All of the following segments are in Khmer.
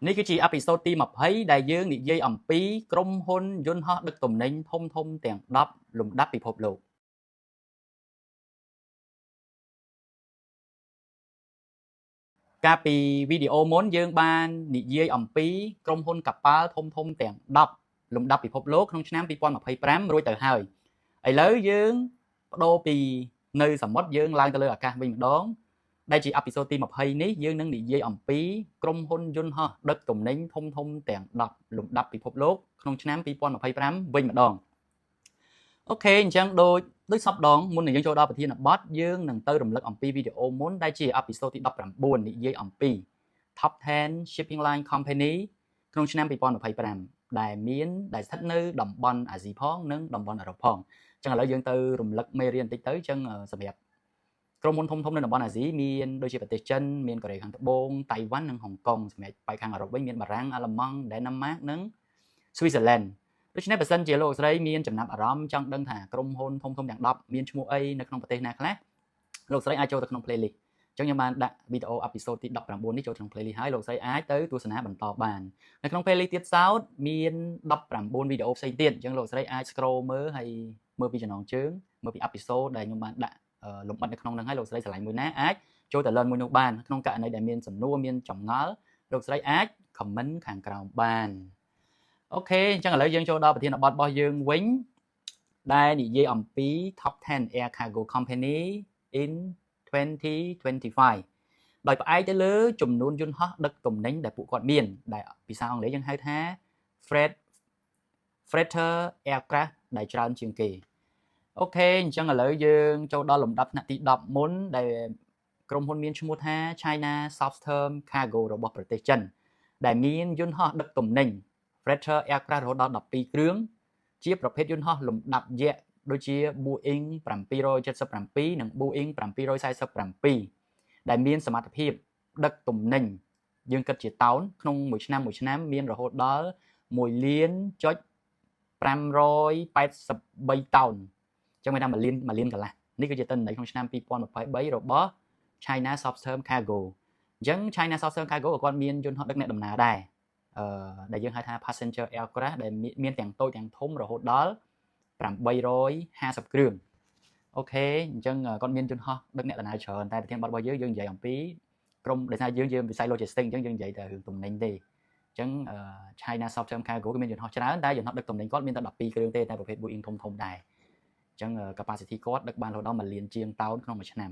នេះគឺជាepisode ទី20ដែលយើងនិយាយអំពីក្រុមហ៊ុនយន្តហោះដឹកទំនិញធំធំទាំង10លំដាប់ពិភពលោកកាលពីវីដេអូមុនយើងបាននិយាយអំពីក្រុមហ៊ុនកប៉ាល់ធំធំទាំង10លំដាប់ពិភពលោកក្នុងឆ្នាំ2025រួចទៅហើយឥឡូវយើងបដូរពីនៅសមុទ្រយើងឡើងទៅលើអាកាសវិញម្ដងដែលជាepisode ទី20នេះយើងនឹងនិយាយអំពីក្រុមហ៊ុនយន្តហោះដឹកទំនិញធំធំទាំង10លំដាប់ពិភពលោកក្នុងឆ្នាំ2025វិញម្ដង OK អញ្ចឹងដូចសពដងមុននឹងយើងចូលដល់ប្រធានបទយើងនឹងទៅរំលឹកអំពីវីដេអូមុនដែលជាepisode ទី19និយាយអំពី Top 10 Shipping Line Company ក្នុងឆ្នាំ2025ដែលមានដែលស្ថិតនៅតំបន់អាស៊ីផងនិងតំបន់អឺរ៉ុបផងអញ្ចឹងឥឡូវយើងទៅរំលឹកមេរៀនបន្តិចទៅអញ្ចឹងសម្រាប់ក្រុមហ៊ុនធំៗនៅតំបន់អាស៊ីមានដូចជាប្រទេសចិនមានកូរ៉េខាងត្បូងតៃវ៉ាន់និងហុងកុងសម្រាប់ប៉ែកខាងអឺរ៉ុបវិញមានបារាំងអាល្លឺម៉ង់ដាណាម៉ាកនិងស្វីហ្សឺឡែនដូច្នេះបើសិនជាលោកស្រីមានចំណាប់អារម្មណ៍ចង់ដឹងថាក្រុមហ៊ុនធំៗទាំង10មានឈ្មោះអីនៅក្នុងប្រទេសណាខ្លះលោកស្រីអាចចូលទៅក្នុង playlist អញ្ចឹងខ្ញុំបានដាក់វីដេអូ episode ទី19នេះចូលក្នុង playlist ហើយលោកស្រីអាចទៅទស្សនាបន្តបាននៅក្នុង playlist ទៀតសោតមាន19វីដេអូផ្សេងទៀតអញ្ចឹងលោកស្រីអាច scroll មើលហើយមើលពីចំណងជើងមើលពី episode ដែលខ្ញុំបានដាក់លម្អិតនៅក្នុងហ្នឹងហើយលោកស្រីស្រឡាញ់មួយណាអាចចូលទៅ learn មួយនោះបានក្នុងករណីដែលមានសំណួរមានចម្ងល់លោកស្រីអាច comment ខាងក្រោមបាន OK អញ្ចឹងឥឡូវយើងចូលដល់ប្រធានបទរបស់យើងវិញដែលនិយាយអំពី Top 10 Air Cargo Company in 2025ដោយផ្អែកទៅលើចំនួនយន្តហោះដឹកទំនិញដែលពួកគាត់មានដែលភាសាអង់គ្លេសយើងហៅថា freighter aircraft ដែលច្រើនជាងគេOK អញ្ចឹងឥឡូវយើងចូលដល់លំដាប់ថ្នាក់ទី10មុនដែលក្រុមហ៊ុនមានឈ្មោះថា China Southern Cargo របស់ប្រទេសចិនដែលមានយន្តហោះដឹកទំនិញ freighter aircraft រហូតដល់12គ្រឿងជាប្រភេទយន្តហោះលំដាប់យក្សដូចជា Boeing 777និង Boeing 747ដែលមានសមត្ថភាពដឹកទំនិញយើងគិតជាតោនក្នុងមួយឆ្នាំមួយឆ្នាំមានរហូតដល់1លានចុច583តោនអញ្ចឹងមានថា1លាន1លានកន្លះនេះគឺជាទិន្នន័យក្នុងឆ្នាំ2023របស់ China Southern Cargo អញ្ចឹង China Southern Cargo ក៏គាត់មានយន្តហោះដឹកអ្នកដំណើរដែរអឺដែលយើងហៅថា passenger aircraft ដែលមានទាំងតូចទាំងធំរហូតដល់850គ្រឿង OK អញ្ចឹងគាត់មានយន្តហោះដឹកអ្នកដំណើរច្រើនតែប្រធានបទរបស់យើងយើងនិយាយអំពីក្រុមដោយសារយើងយើងវិស័យ logistics អញ្ចឹងយើងនិយាយតែរឿងទំនិញទេអញ្ចឹង China Southern Cargo គឺមានយន្តហោះច្រើនតែយន្តហោះដឹកទំនិញគាត់មានតែ12គ្រឿងទេតែប្រភេទ Boeing ធំធំដែរអញ្ចឹង capacity គាត់ដឹកបានរហូតដល់1លានជាងតោនក្នុងមួយឆ្នាំ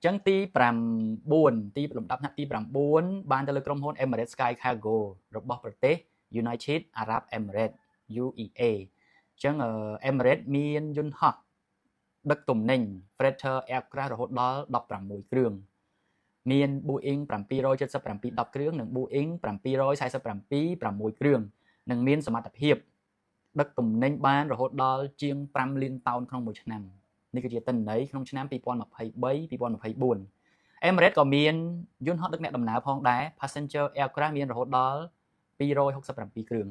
ចឹងទី9ទីលំដាប់ថ្នាក់ទី9បានទៅលើក្រុមហ៊ុន Emirates Sky Cargo របស់ប្រទេស United Arab Emirates UEA ចឹង Emirates មានយន្តហោះដឹកទំនិញ freighter aircraft រហូតដល់16គ្រឿងមាន Boeing 777 10គ្រឿងនិង Boeing 747 6គ្រឿងនិងមានសមត្ថភាពដឹកទំនិញបានរហូតដល់ជាង5លានតោនក្នុងមួយឆ្នាំនេះគឺជាទិន្នន័យក្នុងឆ្នាំ2023 2024 Emirates ក៏មានយន្តហោះដឹកអ្នកដំណើរផងដែរ passenger aircraft មានរហូតដល់267គ្រឿង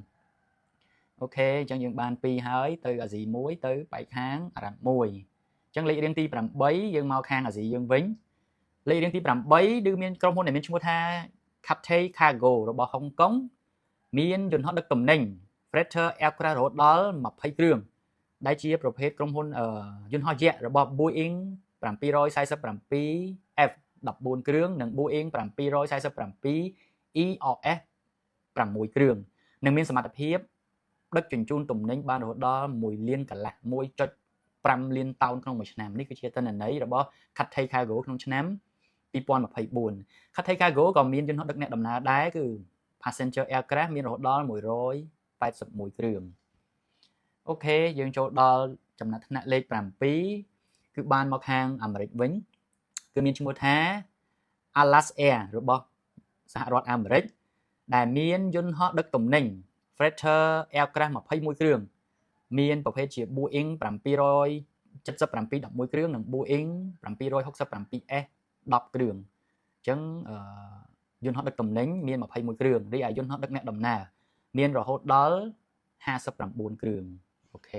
OK អញ្ចឹងយើងបាន2ហើយទៅអាស៊ី1ទៅប៉ែកខាងអារ៉ាប់1អញ្ចឹងលេខរៀងទី8យើងមកខាងអាស៊ីយើងវិញលេខរៀងទី8គឺមានក្រុមហ៊ុនដែលមានឈ្មោះថា Cathay Cargo របស់ហុងកុងមានយន្តហោះដឹកទំនិញ freighter aircraft រហូតដល់20គ្រឿងដែលជាប្រភេទក្រុមហ៊ុនយន្តហោះយក្សរបស់ Boeing 747 F 14គ្រឿងនិង Boeing 747 ERS 6គ្រឿងនិងមានសមត្ថភាពដឹកជញ្ជូនទំនិញបានរហូតដល់1លានកន្លះ1.5លានតោនក្នុងមួយឆ្នាំនេះគឺជាទិន្នន័យរបស់ Cathay Cargo ក្នុងឆ្នាំ2024 Cathay Cargo ក៏មានយន្តហោះដឹកអ្នកដំណើរដែរគឺ passenger aircraft មានរហូតដល់181គ្រឿង OK យើងចូលដល់ចំណាត់ថ្នាក់លេខ7គឺបានមកខាងអាមេរិកវិញគឺមានឈ្មោះថា Alaska Air របស់សហរដ្ឋអាមេរិកដែលមានយន្តហោះដឹកទំនិញ freighter aircraft 21គ្រឿងមានប្រភេទជា Boeing 777 11គ្រឿងនិង Boeing 767S 10គ្រឿងអញ្ចឹងយន្តហោះដឹកទំនិញមាន21គ្រឿងរីឯយន្តហោះដឹកអ្នកដំណើរមានរហូតដល់59គ្រឿង OK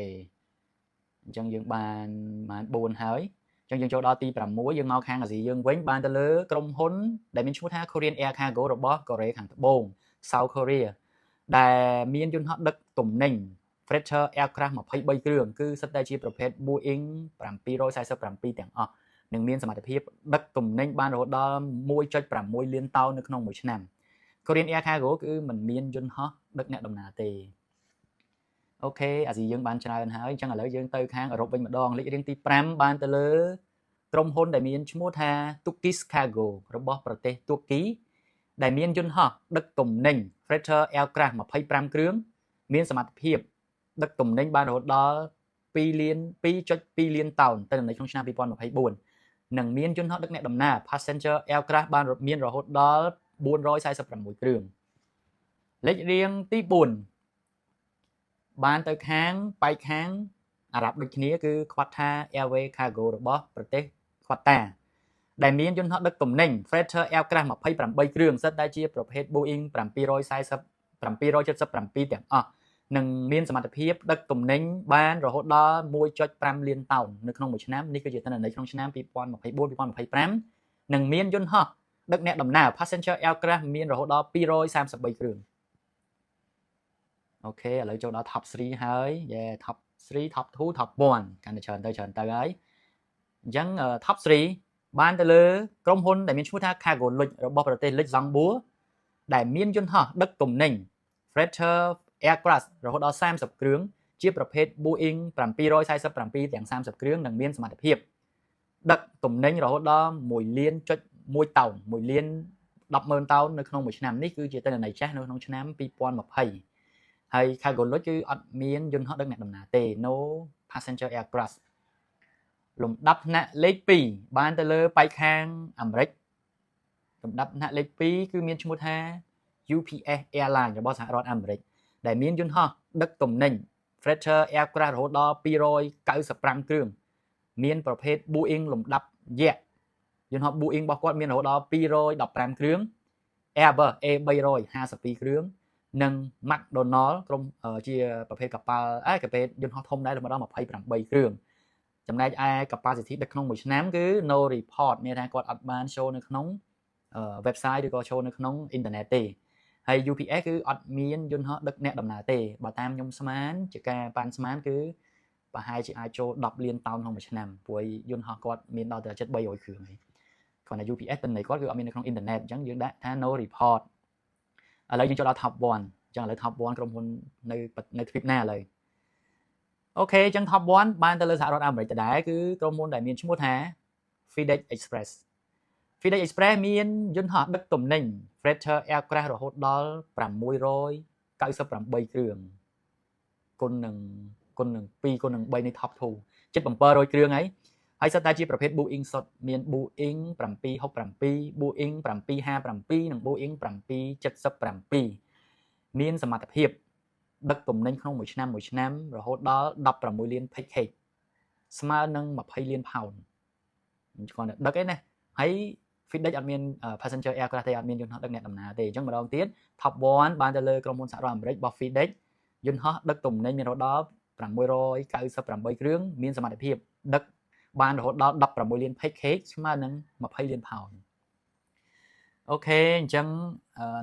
អញ្ចឹងយើងបានបាន4ហើយអញ្ ចឹងយើងចូលដល់ទី6យើងមកខាងអាស៊ីយើងវិញបានទៅលើក្រុមហ៊ុនដែលមានឈ្មោះថា Korean Air Cargo របស់កូរ៉េខាងត្បូង South Korea ដែលមានយន្តហោះដឹកទំនិញ Freighter Aircraft 23គ្រឿងគឺសុទ្ធតែជាប្រភេទ Boeing 747ទាំងអស់និងមានសមត្ថភាពដឹកទំនិញបានរហូតដល់ 1.6 លានតោននៅក្នុងមួយឆ្នាំ Korean Air Cargo គឺមិនមានយន្តហោះដឹកអ្នកដំណើរទេOK អាស៊ីយើងបានច្រើនហើយអញ្ចឹងឥឡូវយើងទៅខាងអឺរ៉ុបវិញម្ដងលេខរៀងទី5បានទៅលើក្រុមហ៊ុនដែលមានឈ្មោះថា Turkish Cargo របស់ប្រទេសទួរគីដែលមានយន្តហោះដឹកទំនិញ Freighter Aircraft 25គ្រឿងមានសមត្ថភាពដឹកទំនិញបានរហូតដល់2លាន 2.2 លានតោនទៅនៅក្នុងឆ្នាំ2024និងមានយន្តហោះដឹកអ្នកដំណើរ Passenger Aircraft បានមានរហូតដល់446គ្រឿងលេខរៀងទី4បានទៅខាងប៉ែកខាងអារ៉ាប់ដូចគ្នាគឺ Qatar Airways Cargo របស់ប្រទេស Qatar ដែលមានយន្តហោះដឹកទំនិញ Freighter Aircraft 28គ្រឿងសុទ្ធតែជាប្រភេទ Boeing 777ទាំងអស់និងមានសមត្ថភាពដឹកទំនិញបានរហូតដល់ 1.5 លានតោននៅក្នុងមួយឆ្នាំនេះគឺជាទិន្នន័យក្នុងឆ្នាំ2024 2025និងមានយន្តហោះដឹកអ្នកដំណើរ Passenger Aircraft មានរហូតដល់233គ្រឿងOK ឥឡូវចូលដល់ top 3ហើយយេ top 3 top 2 top 1កាន់តែច្រើនទៅច្រើនទៅហើយអញ្ចឹង top 3បានទៅលើក្រុមហ៊ុនដែលមានឈ្មោះថា Cargolux របស់ប្រទេស Luxembourg ដែលមានយន្តហោះដឹកទំនិញ Freighter Aircraft រហូតដល់30គ្រឿងជាប្រភេទ Boeing 747ទាំង30គ្រឿងនិងមានសមត្ថភាពដឹកទំនិញរហូតដល់1លានចុច1តោន1លាន100000តោននៅក្នុងមួយឆ្នាំនេះគឺជាទិន្នន័យចាស់នៅក្នុងឆ្នាំ2020ហើយ Cargolux គឺអត់មានយន្តហោះដឹកអ្នកដំណើរទេ No passenger aircraft លំដាប់ថ្នាក់លេខ2បានទៅលើប៉ែកខាងអាមេរិកលំដាប់ថ្នាក់លេខ2គឺមានឈ្មោះថា UPS Airline របស់សហរដ្ឋអាមេរិកដែលមានយន្តហោះដឹកទំនិញ Freighter Aircraft រហូតដល់295គ្រឿងមានប្រភេទ Boeing លំដាប់យក្សយន្តហោះ Boeing របស់គាត់មានរហូតដល់215គ្រឿង Airbus A352 គ្រឿងនិង McDonnell ក្រុមជាប្រភេទកប៉ាល់ប្រភេទយន្តហោះធំដែររហូតដល់28គ្រឿងចំណែកឯ capacity ដឹកក្នុងមួយឆ្នាំគឺ no report មានថាគាត់អត់បាន show នៅក្នុង website ឬក៏ show នៅក្នុងអ៊ីនធឺណិតទេហើយ UPS គឺអត់មានយន្តហោះដឹកអ្នកដំណើរទេបើតាមខ្ញុំស្មានជាការប៉ាន់ស្មានគឺប្រហែលជាអាចចូល10លានតោនក្នុងមួយឆ្នាំព្រោះយន្តហោះគាត់មានដល់តែជិត300គ្រឿងហើយគ្រាន់តែ UPS ទិន្នន័យគាត់គឺអត់មាននៅក្នុងអ៊ីនធឺណិតអញ្ចឹងយើងដាក់ថា no report ឥឡូវយើងចូលដល់ top 1អញ្ចឹងឥឡូវ top 1ក្រុមហ៊ុននៅទ្វីបណាឥឡូវ OK អញ្ចឹង top 1បានទៅលើសហរដ្ឋអាមេរិកដដែលគឺក្រុមហ៊ុនដែលមានឈ្មោះថា FedEx Express FedEx Express មានយន្តហោះដឹកទំនិញ Freighter Aircraft រហូតដល់698គ្រឿងគុណនឹង2គុណនឹង3នៃ top 2ជិត700គ្រឿងហើយហើយសុទ្ធតែជាប្រភេទ Boeing សុទ្ធមាន Boeing 767 Boeing 757និង Boeing 777មានសមត្ថភាពដឹកទំនិញក្នុងមួយឆ្នាំមួយឆ្នាំរហូតដល់16លាន package ស្មើនឹង20លានផោនគ្រាន់តែដឹកឯណាហើយ FedEx អត់មាន passenger aircraft ទេអត់មានយន្តហោះដឹកអ្នកដំណើរទេអញ្ចឹងម្ដងទៀត top 1បានទៅលើក្រុមហ៊ុនសហរដ្ឋអាមេរិករបស់ FedEx យន្តហោះដឹកទំនិញមានរហូតដល់698គ្រឿងមានសមត្ថភាពដឹកបានរហូតដល់16លាន package ស្មើនឹង20លានផោនOK អញ្ចឹង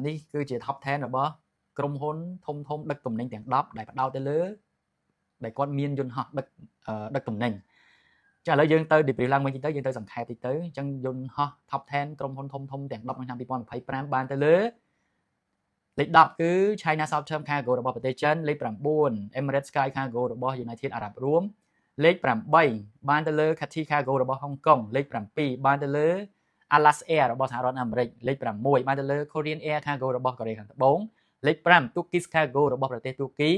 នេះគឺជា top 10របស់ក្រុមហ៊ុនធំធំដឹកទំនិញទាំង10ដែលផ្ដោតទៅលើដែលគាត់មានយន្តហោះដឹកទំនិញចាឥឡូវយើងទៅ debrief ឡើងវិញតិចទៅយើងទៅសង្ខេបតិចទៅអញ្ចឹងយន្តហោះ top 10ក្រុមហ៊ុនធំធំទាំង10ក្នុងឆ្នាំ2025បានទៅលើលេខ10គឺ China Southern Cargo របស់ប្រទេសចិនលេខ9 Emirates Sky Cargo របស់ United Arab រួមលេខ8បានទៅលើ Cathay Cargo របស់ហុងកុងលេខ7បានទៅលើ Alaska Air របស់សហរដ្ឋអាមេរិកលេខ6បានទៅលើ Korean Air Cargo របស់កូរ៉េខាងត្បូងលេខ5 Turkish Cargo របស់ប្រទេសទូគី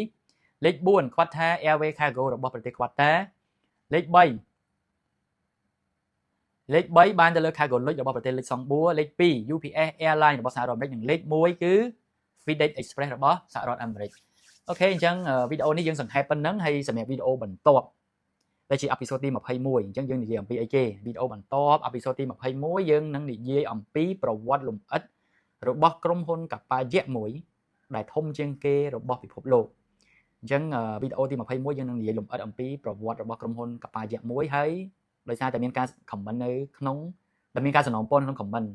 លេខ4 Qatar Airways Cargo របស់ប្រទេស Qatar លេខ3លេខ3បានទៅលើ Cargolux របស់ប្រទេសលុចសំបួរលេខ2 UPS Airline របស់សហរដ្ឋអាមេរិកនិងលេខ1គឺ FedEx Express របស់សហរដ្ឋអាមេរិក OK អញ្ចឹងវីដេអូនេះយើងសង្ខេបប៉ុណ្ណឹងហើយសម្រាប់វីដេអូបន្ទាប់ដែលជា episode ទី21អញ្ចឹងយើងនិយាយអំពីអីគេវីដេអូបន្ទាប់ episode ទី21យើងនឹងនិយាយអំពីប្រវត្តិលម្អិតរបស់ក្រុមហ៊ុនកប៉ាល់យក្សមួយដែលធំជាងគេរបស់ពិភពលោកអញ្ចឹងវីដេអូទី21យើងនឹងនិយាយលម្អិតអំពីប្រវត្តិរបស់ក្រុមហ៊ុនកប៉ាល់យក្សមួយហើយ ដោយសារតែមានការ comment នៅក្នុងដែលមានការសំណូមពរក្នុង comment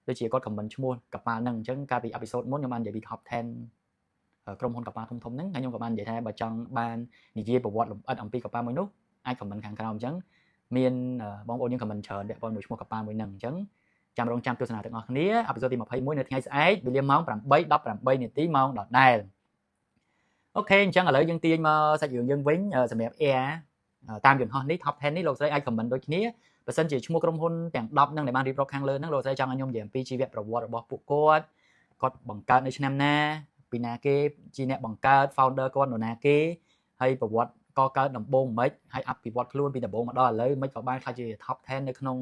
ដូចជាគាត់ comment ឈ្មោះកប៉ាល់ហ្នឹងអញ្ចឹងកាលពី episode មុនខ្ញុំបាននិយាយពី top 10ក្រុមហ៊ុនកប៉ាល់ធំធំហ្នឹងហើយខ្ញុំក៏បាននិយាយថាបើចង់បាននិយាយប្រវត្តិលម្អិតអំពីកប៉ាល់មួយនោះអាច comment ខាងក្រោមអញ្ចឹងមានបងប្អូនយើង comment ច្រើនពាក់ព័ន្ធមួយឈ្មោះកប៉ាល់មួយហ្នឹងអញ្ចឹងចាំរងចាំទស្សនាទាំងអស់គ្នា episode ទី21នៅថ្ងៃស្អែកវេលាម៉ោង8:18នាទីម៉ោងដដែល OK អញ្ចឹងឥឡូវយើងទាញមកសាច់រឿងយើងវិញសម្រាប់ Air តាមយន្តហោះនេះ top 10នេះលោកស្រីអាច comment ដូចគ្នាបើសិនជាឈ្មោះក្រុមហ៊ុនទាំង10ហ្នឹងដែលបានរៀបរាប់ខាងលើហ្នឹងលោកស្រីចង់ឲ្យខ្ញុំនិយាយអំពីជីវប្រវត្តិរបស់ពួកគាត់គាត់បង្កើតនៅឆ្នាំណាពីណាគេជាអ្នកបង្កើត founder គាត់នរណាគេហើយប្រវត្តិកកើតដំបូងមិនហើយអភិវឌ្ឍខ្លួនពីដំបូងមកដល់ឥឡូវមិនក៏បានក្លាយជា top 10នៅក្នុង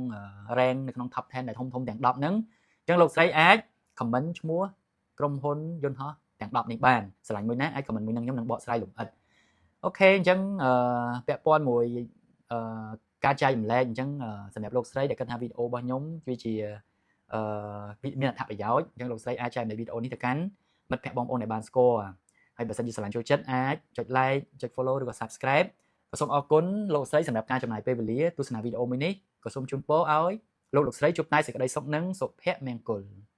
rank នៅក្នុង top 10ដែលធំធំទាំង10ហ្នឹងអញ្ចឹងលោកស្រីអាច comment ឈ្មោះក្រុមហ៊ុនយន្តហោះទាំង10នេះបានស្រឡាញ់មួយណាអាច comment មួយនឹងខ្ញុំនឹងបកស្រាយលម្អិត OK អញ្ចឹងអឺពាក់ព័ន្ធមួយអឺការចែករំលែកអញ្ចឹងសម្រាប់លោកស្រីដែលគិតថាវីដេអូរបស់ខ្ញុំវាជាអឺមានអត្ថប្រយោជន៍អញ្ចឹងលោកស្រីអាចចែករំលែកវីដេអូនេះទៅកាន់មិត្តភ័ក្តិបងប្អូនដែលបានស្គាល់ហើយបើសិនជាស្រឡាញ់ចូលចិត្តអាចចុច like ចុច follow ឬក៏ subscribe ក៏សូមអរគុណលោកស្រីសម្រាប់ការចំណាយពេលវេលាទស្សនាវីដេអូមួយនេះក៏សូមជូនពរឲ្យលោកលោកស្រីជួបតែសេចក្តីសុខនិងសុភមង្គល។